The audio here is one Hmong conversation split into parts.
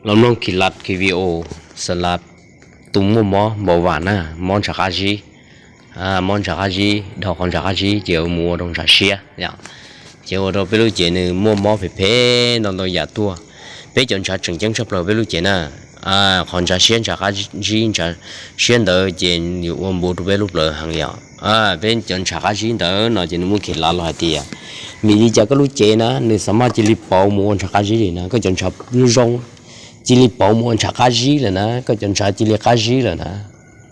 Los mloog Khis Las Kis Vis Os, Xas Las tus muaj mob npau vam na, mob ntshav qab zib. Mob ntshav qab zib, dhau qhov ntshav qab zib ces mus ua rau ntshav siab yom. Ces ua rau peb lub cev nws muaj mob phem phem ntau ntau yam tuaj. Peb cov ntshav tseem ceeb tshaj plaws peb lub cev na, qhov ntshav siab, ntshav qab zib, ntshav siab ntawd ces yuav ua npuv rau peb lub plawv heev yom. Peb cov ntshav qab zib ntawd no ces nws muaj Khis Las los hais tias, vim li cas koj lub cev na nws xav maj cia li pauv mus ua ntshav qab zib li na, koj cov ntshav zoo cia li pauv mus ua ntshav qab zib lawm na, koj cov ntshav cia li qab zib lawm na.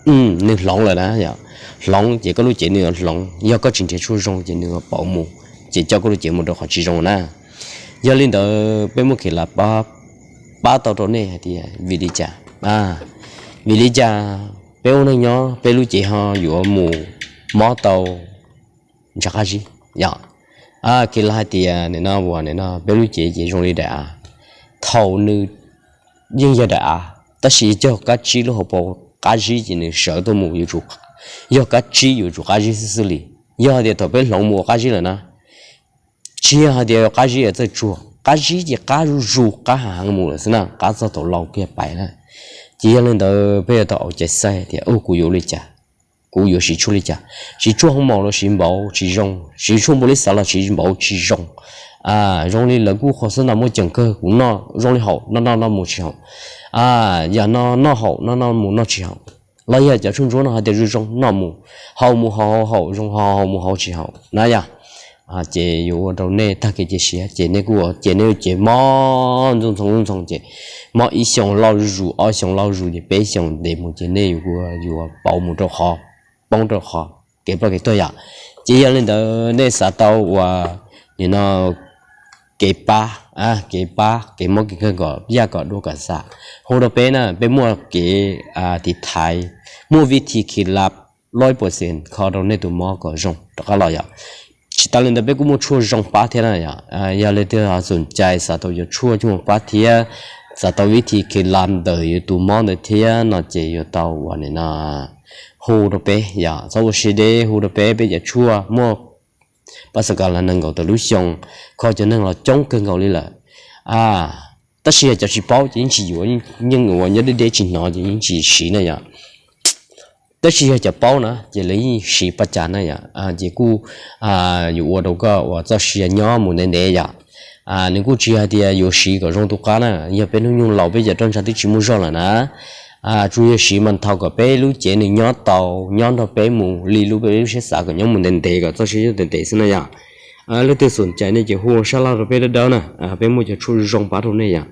Nws hloov lawm na yom, hloov ces koj lub cev nws yuav hloov, yog koj tsis nrhiav tshuaj zoo ces nws yuav pauv mus, ces coj koj lub cev mus rau qhov tsis zoo na. Yog li ntawd peb muaj Khis Las pab tau rau nej hais tias vim li cas, vim li cas peb ua neej nyob peb lub cev ho yuav mus mob tau ntshav qab zib yom. Khis Las hais tias nim no uas nim no peb lub cev ces zoo li daim av, thaum nws yeej yog daim av tab sis cog kab tsib lub hauv paus qab zib ces nws sawv tuaj mus yuav tsum, yog kab tsib yuav tsum qab zib xwb xwb li. Yog hais tias thaum peb hloov mus ua qab zib lawm na, tsis yog hais tias qab zib txawj tsuag, qab zib ces qab zuj zus qab heev mus lawm xwb na, qab txog thaum laus kiag pais na. Ces yog li ntawd peb yuav tau ua cai xaiv tias kuv yuav ua li cas, kuv yuav siv tshuaj li cas. Siv tshuaj hoo maum los siv npauv tsis zoo, siv tshuaj npaum li xav los siv npauv tsis zoo. Zoo li lawv kuj qhuas xwb no, muaj ceem kawg kuv noj zoo li haum, noj noj noj mus tsis haum. Yog no noj haum, noj noj mus noj tsis haum. Los yog cov tshuaj ntsuab no hais tias zoo zoo noj mus, haus mus haus haus zoo, haus mus haus tsis haum na yom. Ces yuav ua rau nej tag kev cia siab ces nej kuj ces nej ces mob ntxoov ntxoo ntxoov ntxoo ces mob ib xyoos lauj zus, ob xyoos lauj zus ces peb xyoos ntev mus ces nej yuav pauv mus rau qhov, poob rau qhov kev ploj kev tuag yom. Ces yog li ntawd nej xav tau uas nim no kev pab, kev pab kev mob kev kawg nkaus yaj kom dua kom xam, hu rau peb na, peb muaj kev tiv thaiv, muaj vib thi Khis Las loj ib puas xees kho rau nej tus mob kom zoo rov qab los yom. Tsis tas li ntawd peb kuj muaj tshuaj zoo pab thiab na yom. Yog leej twg ho xom cai xav tau yuav tshuaj coj mus pab thiab xav tau vib thi Khis Las ntawm yus tus mob ntawd thiab no ces yuav tau uas nim no hu rau peb yom, txhob ua siab deb, hu rau peb, peb cov tshuaj muaj pab xav kas las nees nkaum tawm lub xyoo, kho cov neeg los coob kawg nkaus li lawm. Tab sis yog cov tsis paub ces yeej tsis yuav, yeej ua nyob deb deb tsis hnov ces yeej tsis siv na yom. Tab sis yog cov paub na ces lawv yeej siv pab cas na yom. Ces kuj yuav ua rau koj uas txoj sia nyob mus ntev ntev yom. Nws kuj tsis hais tias yuav siv kom zoo tu qab na, yog peb hnub nyoog laus peb cov roj ntsha twb tsis muaj zog lawm na. Tsuas yog siv mas thaum kom peb lub cev nws nyob tau, nyob nrog peb mus li lub peb lub siab xav kom nyob mus ntev ntev kom txoj sia nyob ntev ntev xwb na yom. Leej twg xom cai nej ces hu sab laj rau peb dawb dawb na, peb muaj cov tshuaj zoo pab rau nej yom.